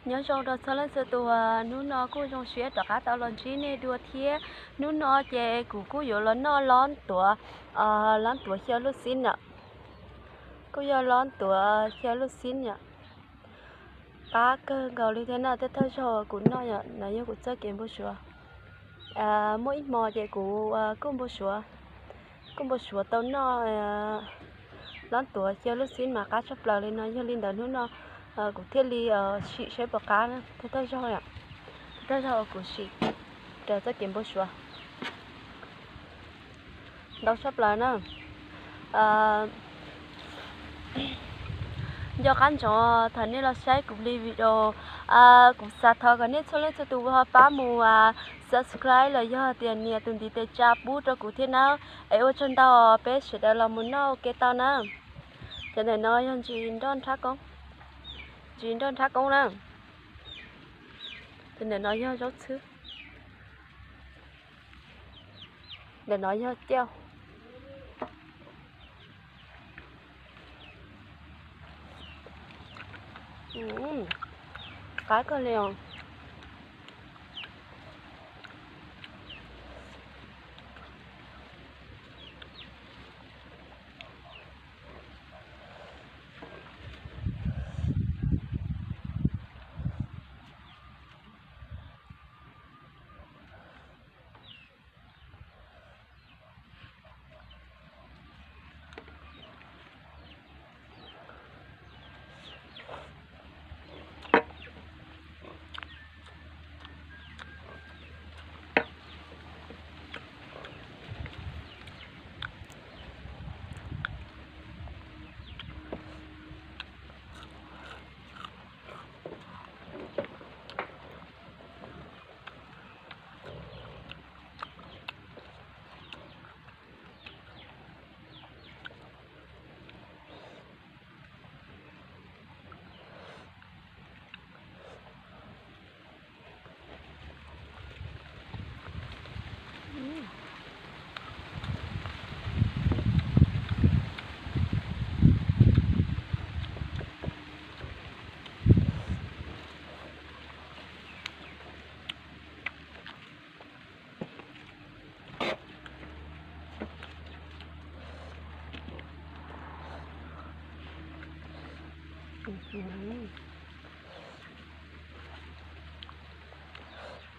Nyob zoo rau txhua leej txhua tus, hnub no kuj zoo siab rov qab tau los ntsib nej dua thiab. Hnub no ces kuv kuj yuav los noj lob tuav, lob tuav xyaw luj xib na. Kuj yog lob tuav xyaw luj xib na. Qab kawg nkaus li thiab na, tej thawj zaug kuv noj yom, no yog kuv txoj kev npau suav. Muaj ib hmo ces kuv kuj npau suav, kuj npau suav tau noj lob tuav xyaw luj xib mas qab tshaj plaws li no, yog li ntawd hnub no kuv thiaj li sim saib puas qab na, tej thawj zaug, tej thawj zaug kuv sim raws txoj kev npau suav. Ntau tshaj plaws na. Nco qab ntsoov thaum nej los saib kuv li video, kuv xav thov kom nej txhua leej txhua tus ho pab mus subscribe los yog tias nias tus ntiv tes tsa pub rau kuv thiab na. Es ua tsaug ntau, peb sawv daws los mus noj ua ke tau na. Cov ntawm no yog ntsis nroj nrhab koob, ntsis nroj nrhab koob na. Cov ntawm no yog zaub txhwb. Ntawm no yog cauj. Qab kawg li os.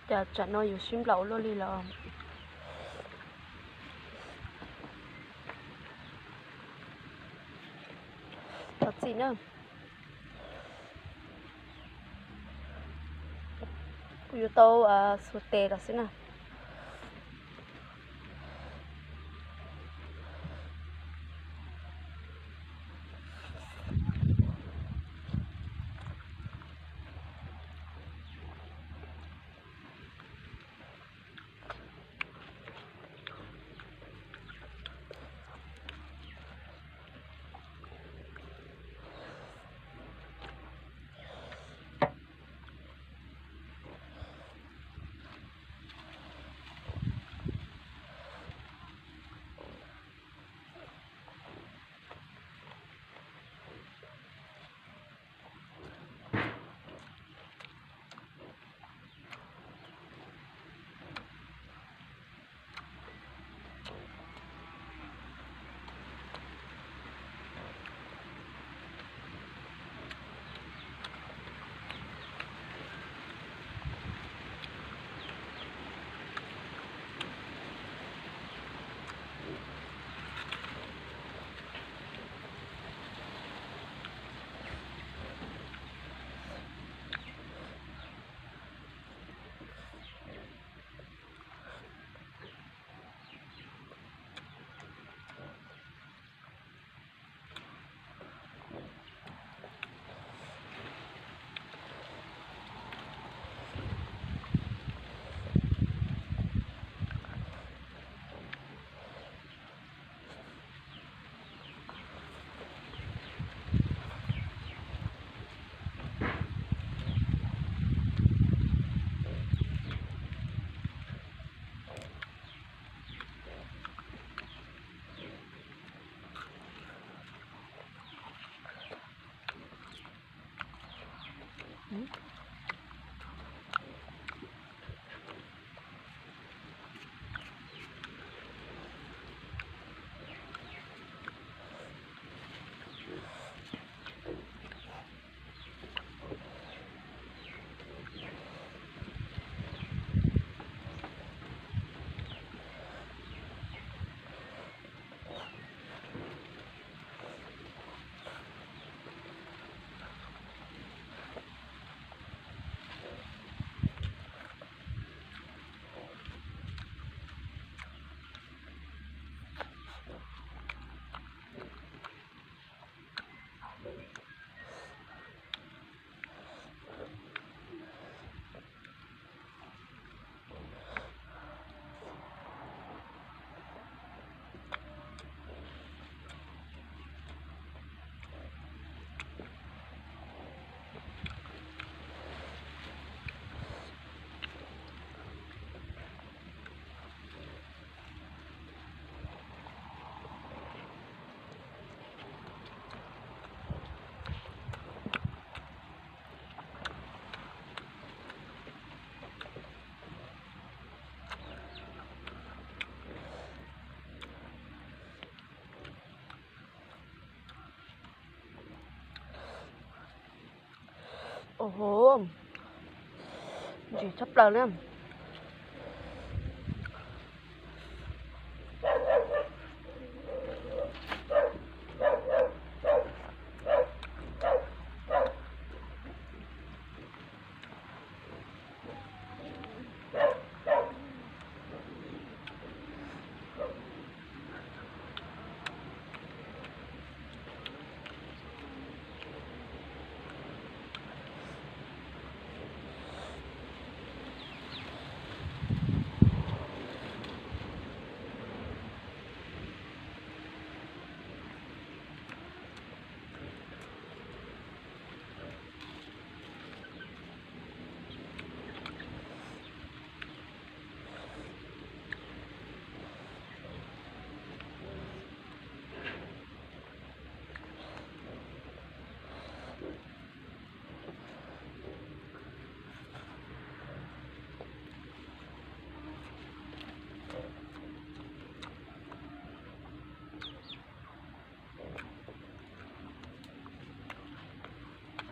Cas tsam no yus sib nplaum luaj li los. Thov txim na. Kuv yuav tau xuas tes los xwb na. Ntsim tshaj plaws li.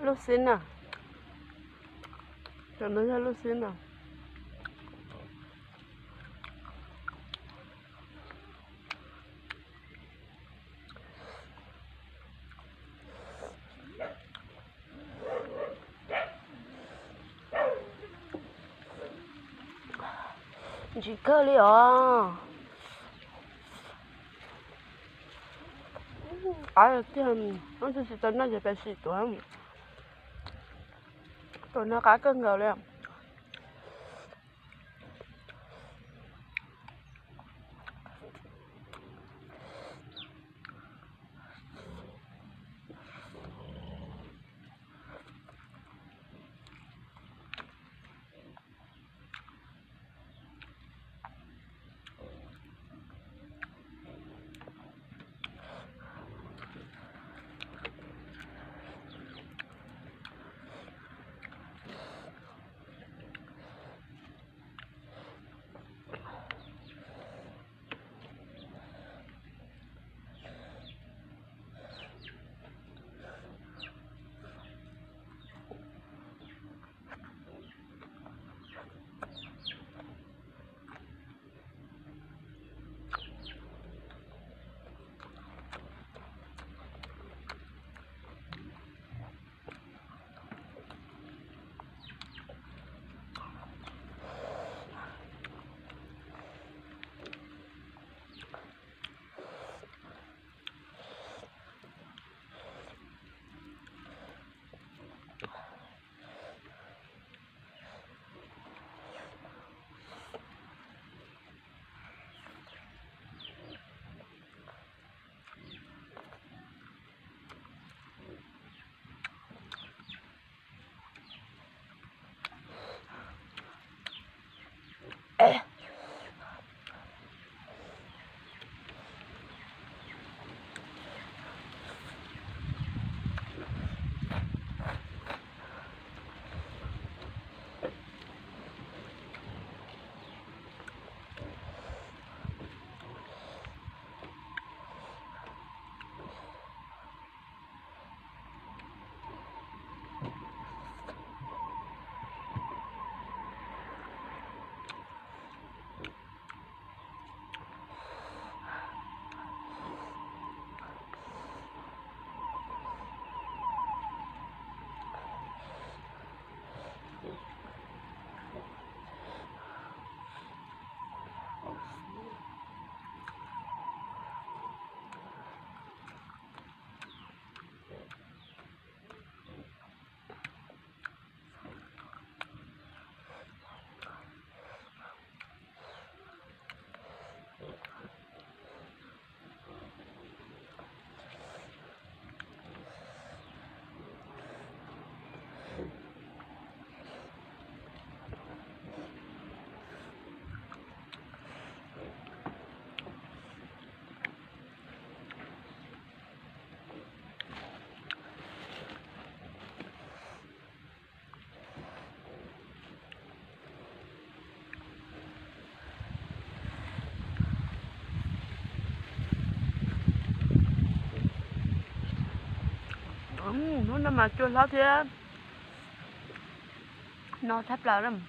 Lub xib na. Cov no yog lub xib na. Ntsim kawg li os. Qab tiag, hnub twg tsis tau noj ces peb sim tuav. Tus no qab kawg nkaus li. Hnub no mas cua hlob thiab. No thab plaws na.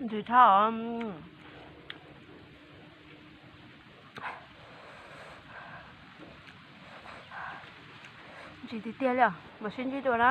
Ntxim dhau. Ntxim tiag tiag li os, mas sib ntsib dua na.